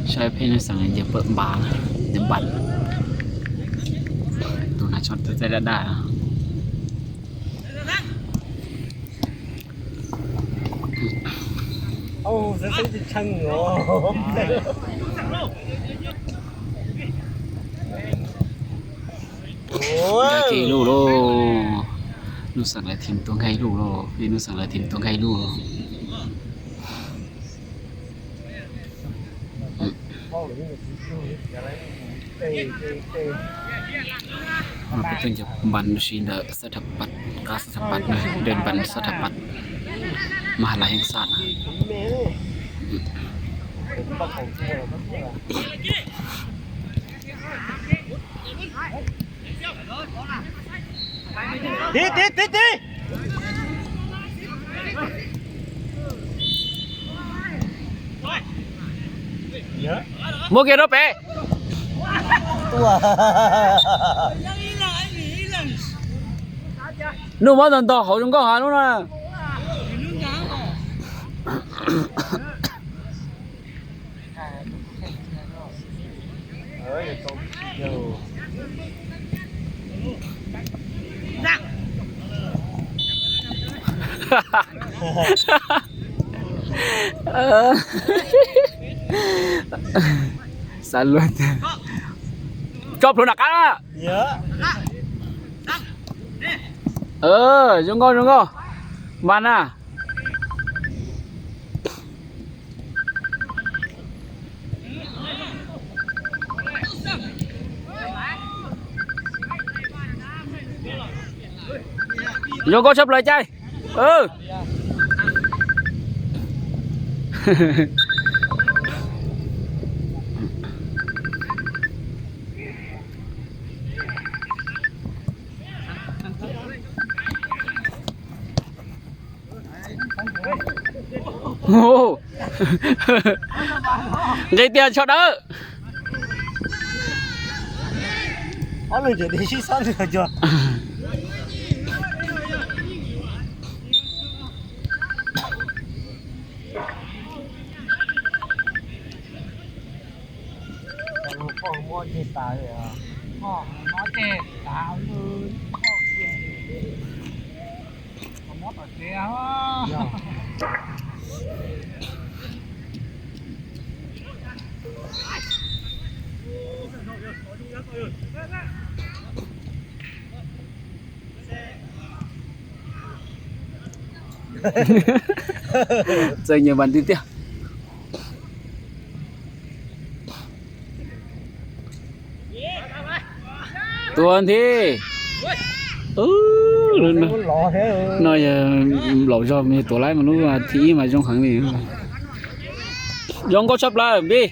Saib peb nws xeem yawg Pawm Npas, yawg Npas. Tus no tso txaij daj daj. Nkag kiag ib lub lauj. Nuj Xeem lawv thim tuaj nkag ib lub lauj, peb Nuj Xeem lawv thim tuaj nkag ib lub. Peb tuaj ncaws npas si ntawm Xab Thaj Pas, qab Xab Thaj Pas na, dej npas Xab Thaj Pas, mas laj heev xab na. Tiv, tiv, tiv, tiv. Muab kiag rau pem. Nuj, muab ntog ntog hauv zoo nkauj hav lub no. Xav luag tiag. Tso plhuav nram qab na. Zoo nkauj, zoo nkauj. Npas na. Zoo nkauj tshaj plaws cai. Nqis tiag, tsho dawb. Txawm nyiam npas tiag tiag. Tuav nthi. No yog laum zog, tuav laib mas lub thib ib mas zoo heev li. Zoo nkauj tshaj plaws Npis.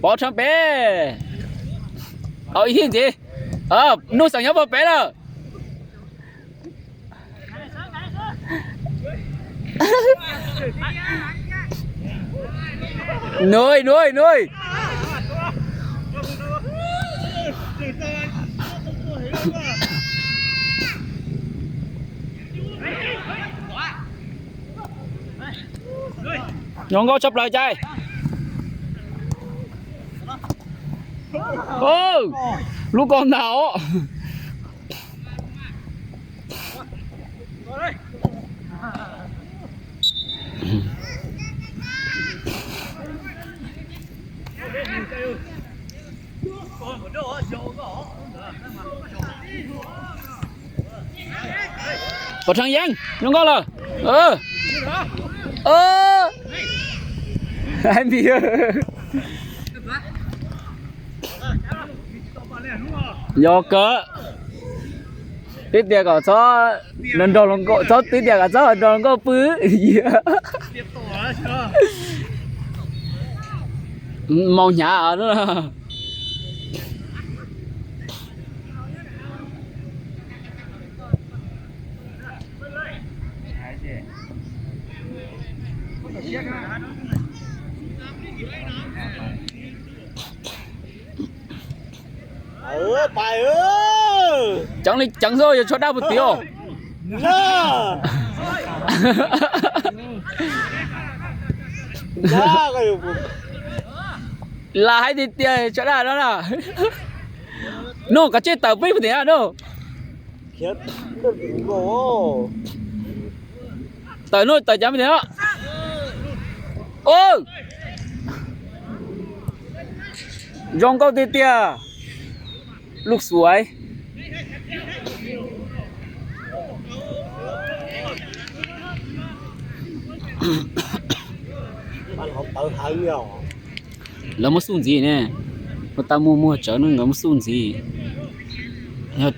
Pov rheev pem. Au ib ntxiv. Nuj Xeem nyob puag pem lawm. Nuj, nuj, nuj. Zoo nkauj tshaj plaws cai. Lub ko ntag os. Pov rheev yeeb zoo nkauj lawm. Npis, yog kawg. Twb tias kom txhob nrog, txhob, twb tias kom txhob nrog hluas nkauj pw. Moo hnyav no. Ceev li ceev xwb, yog tshuav dab puag tim os. Lam hais tiag tiag tsam daj no na. Nuj, kav tsij tawm peb tiag nuj. Tawm nuj, tawm cav tiag. Zoo nkauj tiag tiag. Lub xuav. Lawv muab xub ntxiv ne, ua tau muag muag tsawv no nkawd muab xub ntxiv. Yog,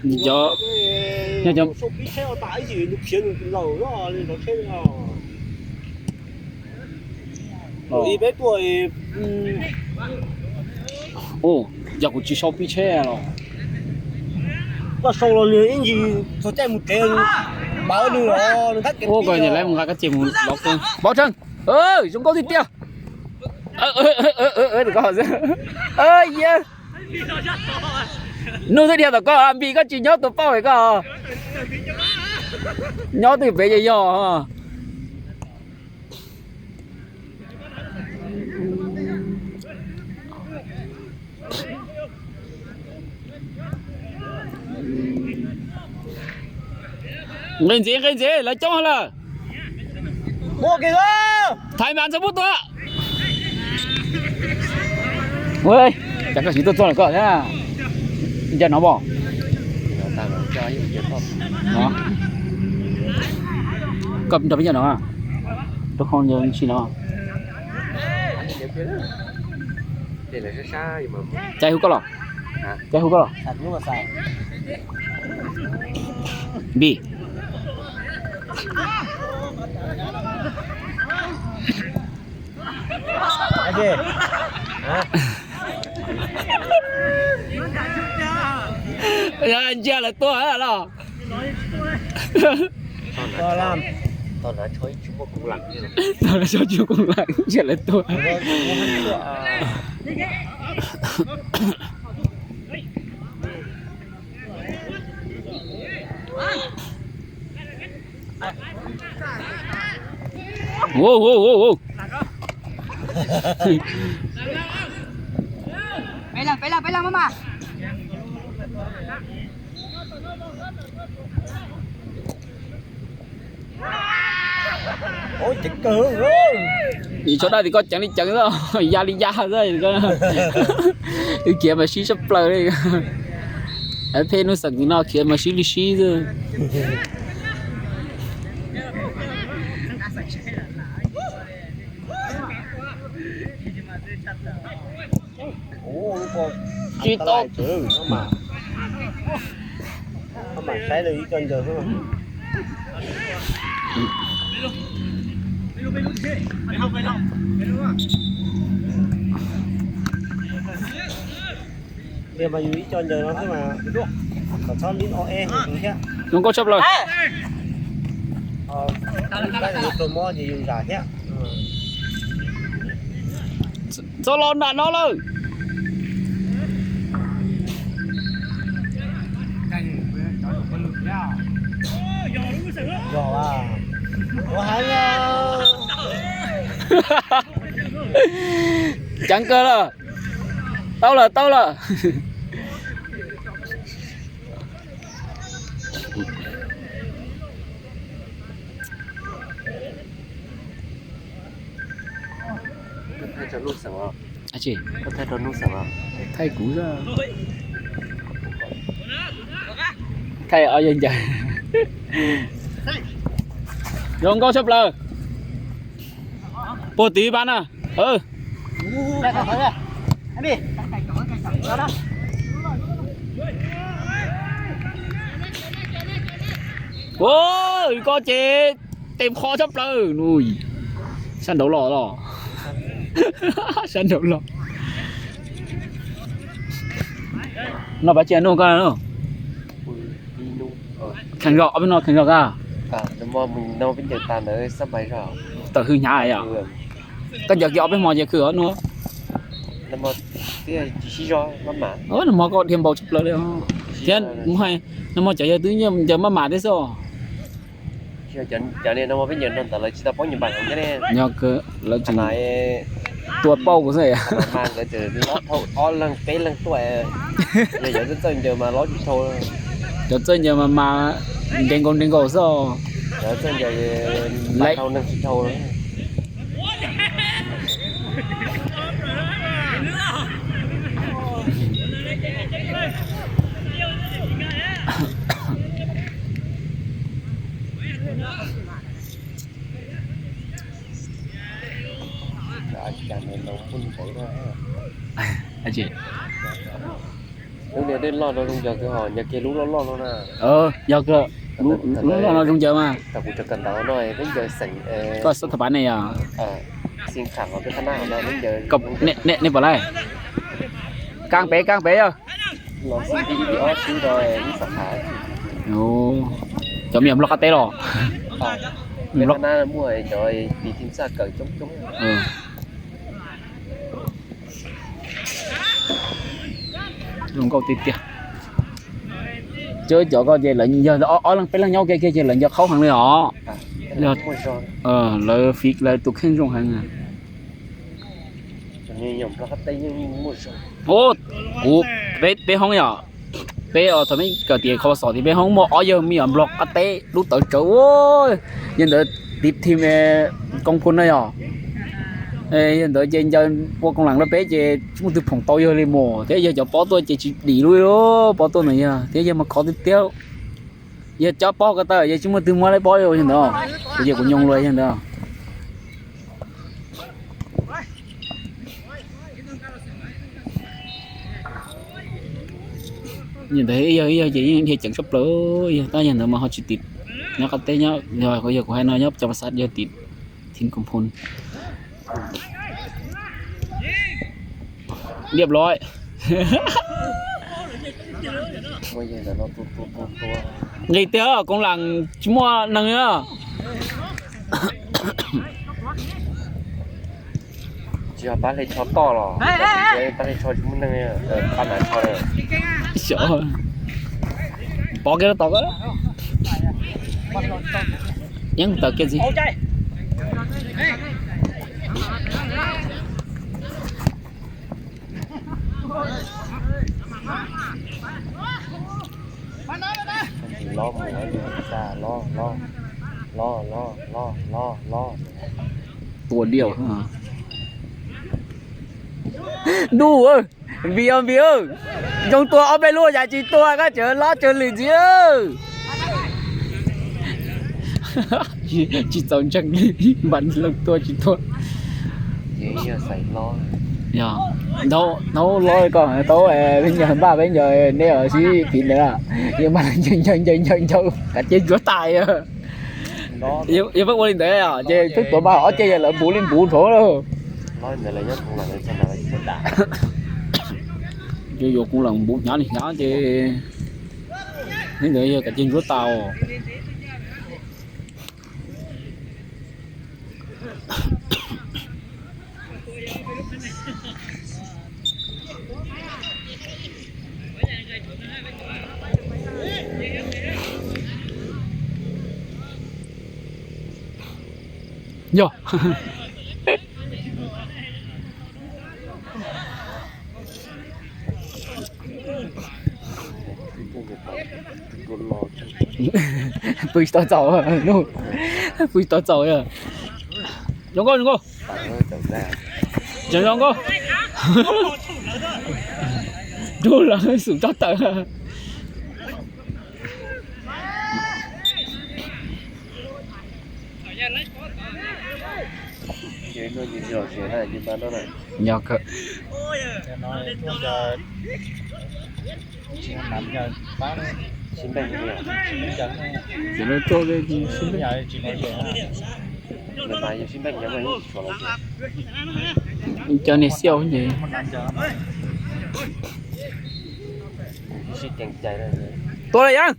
yog, yog kuv tsis sau pib tsheb los. Koj sau los nws ib ntsis txog caij mus tsev, npawv nws los nws thab kev. Ua koj nqa kab cia mus lov koob. Pov Tsheej, zoo nkauj tiag tiag. Yog, Nuj twb dhia tom koj, Npis koj tsis nyob tus pauj koj. Nyob twg pem ces yog. Nqis ntxiv, nqis ntxiv, lawv coob lawm. Thaiv mas ntxov pub tua. Cas koj tsis tuaj txog koj thiab? Nco no pom. Koj nrog peb nco no. Rau qhov nco tsis no. Cas hu koj los? Cas hu koj los? Npis. Ntsia lawv tuaj los. Tsis muaj koom lam ntsia lawv tuaj. Ib tsob daj tim koj ceev li ceev xwb, ya li ya xwb. Wb khiav mas sib sab plaws li. Pheej hnub xeem tim no khiav mas sib li sib xwb. Tsis tau. Saib ib co ntawd. Mas yus ib co ntawd no xwb mas, kom txhob lib o e thiab. Zoo nkauj tshaj plaws. Yus tus mob ces yus zam thiab. Txog los nram no lawm. Ceev kawg lawm. Tau lawm, tau lawm. Thaij kuv, thaij ob yawg ncaws. Zoo nkauj tshaj plaws. Puag tid pab na. Koj ces tes qho tshaj plaws. Sab nraud los los. Sab nraud los. No pab tsia nuj koj no. Kheev zog, ob peb no kheev zog koj. Tawm hwj hnyav yom. Koj ncaws kiag ob peb hmo ces khwv nuj. Nag hmo koj dhia npaum tshaj plaws li thiab. Nag hmo cov yawg twb ncaws maj mam thiab xwb. Cov niag nag hmo peb ncaws nrog ntawd lawv tsis tau paub ncaws npaum heev thiab ne. Lawv tsis tua pauj xwb. Mas nkawd tseem lob dhau ob leeg peb leeg tuaj, yog cov txawj ncaws mas lob tsis dhau. Cov txawj ncaws mas mas nres nkaus nres nkaus xwb. Cov txawj ncaws mas dhau neeg tsis dhau. Lub niag dej loj no zoo ncaws kawg, ho ncaws kiag lub loj loj no na. Yog kawg, lub loj loj no zoo ncaws mas. Koj xub thab pab ne yog? Nej pom lawm. Kaaj pem kaaj pem yog. Cov me nyuam Nplog qab teb los? Zoo nkauj tiag tiag. Cov ko ces lawv yog ob leeg peb leeg nyob ua ke kiag ces lawv nco qhaub heev li os. Lawv, lawv tus kheej zoo heev. Kuv, peb hoob yom, peb thaum peb kawm tias kho xom tias peb hoob muaj ob yawg me nyuam Nplog qab teb lub tawv tsawv, yawg ntawd tiv thim koos phoo na yom. Yawg ntawd ces ncaws ua koos lam rau peb ces tsis muaj twg phoom tau yawg li mus thiab, yawg cov pob tuaj ces tsis dim lub pob tuaj ntawd yog thiab, yawg mas khov tiag tiag. Yawg cov pob ko taw yawg tsis muaj twg muab lawv pob li yawg ntawd. Kuv ces kuv nyoo luag yawg ntawd. Yawg ntawd ib yawg ib yawg ces yeej dhia ceev tshaj plaws, yawg tab yawg ntawd mas ho tsis tim nyob qab teb nyob, yog yawg kuv hais no nyob cov pas xav yawg tim thim koos phoo. Liab loj. Nqis tiag, koos lam tsis muaj neeg na. Tsis yog pab hle tsho toj los, pab hle tsho tsis muaj neeg, pab nav tsho. Pov kiag rau tom ko. Yeej tawm kiag ntxiv. Lob mus, lob, lob, lob, lob, lob. Tua diaj. Ntuj, npis os npis, zoo tua ob peb lub yam tsis tua koj tseem lob tsawg lwm ntxiv. Tsis txaus ntseeg li, npam loog tua tsis tua. Ntaub lob koj tau, peb ncaws npaj peb ncaws neb sib phiv ntawd, yeej mas ncaws ncaws ncaws ncaws kav cia ntsuav tas. Yog peb ua li ntawd ces peb tuav mas ob ceg yog lawv npuv li npuv nrov lawm. Yuav yuav kuv lam npuv hnyav li hnyav ces li ntawd yog kav cia ntsuav tas. Yog. Pw tsis tau txaus, pw tsis tau txaus. Zoo nkauj, zoo nkauj. Tseem zoo nkauj. Nrug lawv xum tsob tawm. Yog kawg. Ces lawv tuaj sib npeej. Cov niag xiauj ces tua lawm yog.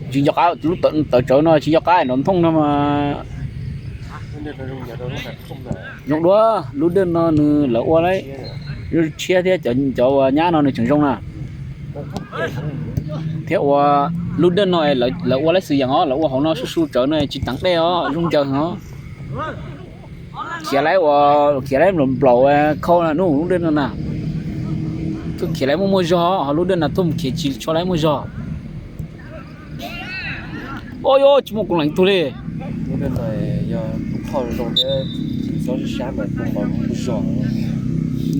Tsis nco qab lub tawv tsawv no tsis nco qab nrov nthooj no mas. Zoo dua, lub dej no nws lawv ua lawm, tshiab thiab cov uas nyab no nws tseem zoo na. Thiab ua lub dej no lawv ua lawm xwm yam os, lawv ua hauv no su su tsawv no tsis teev dej os, zoo ncaws os. Khiav lawm ua, khiav lawm nplaum nplaum khau na, nub lub dej no na. Tuaj khiav lawm muaj muaj zog, ho lub dej no tuaj mus khiav tsis tshua lawm muaj zog. Ua yuav tsis muaj koom leem tug li.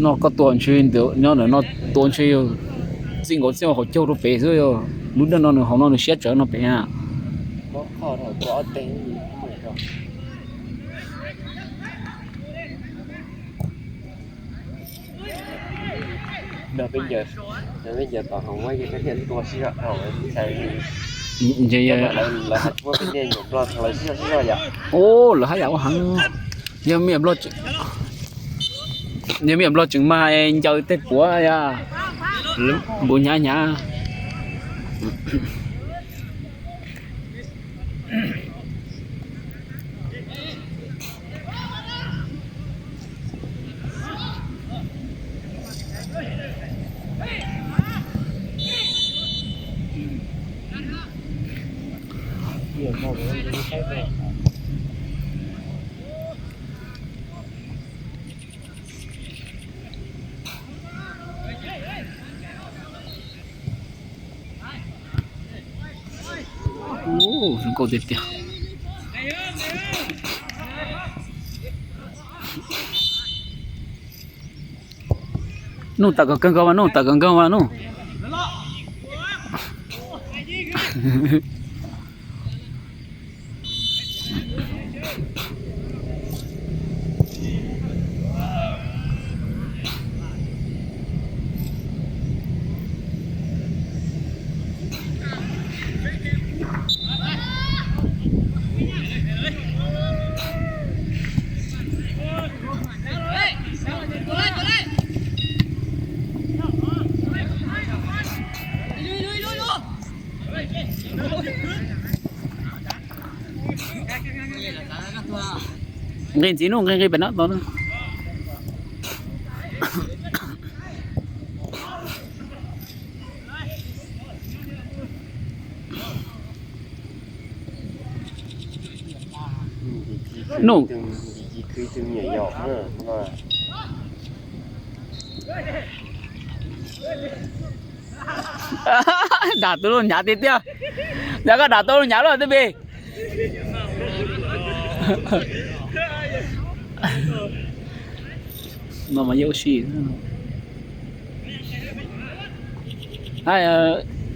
No koj tua ntshe ntawm no, ntawm no tua ntshe yog txij nkaus txij hauv caug rau pem xwb. Lub dej no nws hauv no nws siab tsawv no pem na. Ua lawv haj yam ua heev. Yog me nyuam nplog, yog me nyuam nplog tseem mag ncaws tej puav, puav hnyav hnyav. Zoo nkauj tiag tiag. Nub tawm kom kawg nkaus mas, nub tawm kom nkaus mas nub. Nqis ntxiv nub, nqis nqis pem no tau na. Nub. Dam tus lub hnyav tiag tiag. Yog koj dam tus lub hnyav loj twb pib. No mas yeej ua si.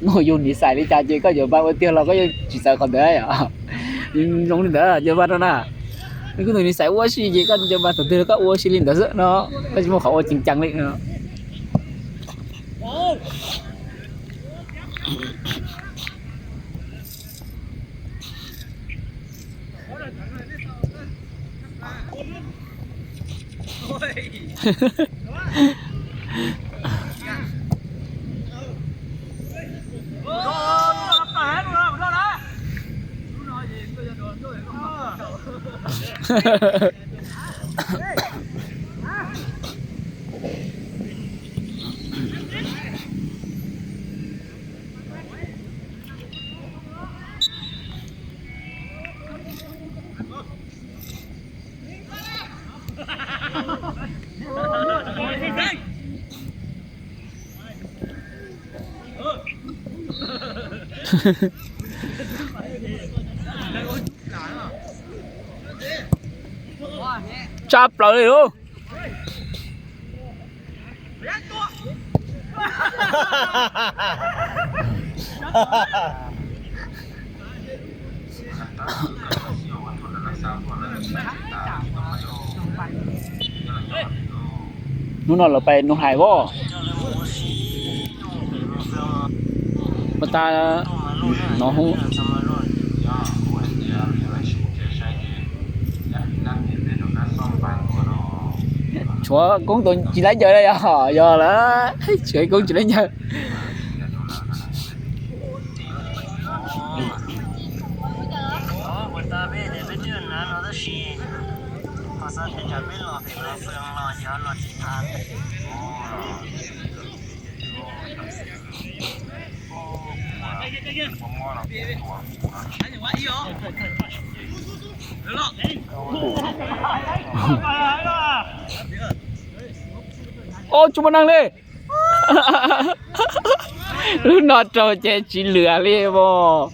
Nub, yus nim xais li cas ces koj yuav npaj ua tiag los koj yeej tsis txawv qhov ntawd. Zoo li ntawd ncaws npaj no na. Koj tus nim xais ua si ces koj ncaws npaj thaum twg los koj ua si li ntawd xwb no. Koj tsis muaj qhov ua ceev ceev li no. Tsa plaws li lauj. Hnub no lawv pais nug hais as. Pas tas no hu. Tshuav koob tus tsis laib ncaws, yog, yog lawm, tshuav koob tsis laib ncaws. Ua tsis muaj neeg li. Lub no raug ces tsis lwm li os.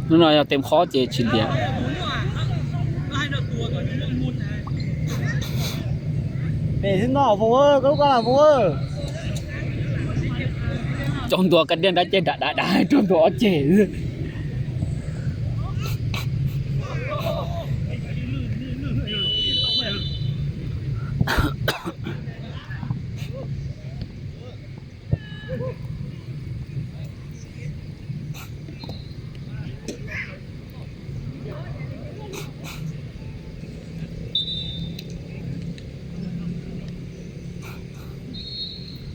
Hnub no yog teem qhob ces tsis ntiav. Cov ntua kab diaj nrab ceg dam dam dam, cov ntua ob ceg.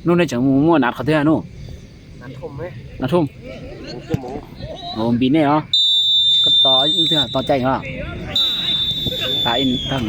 Hnub no tseem mus muaj nav qhov twg no? Nav Thum. Npis nej os. Koj tos ib hnub twg tos cai os? Tas ib tag.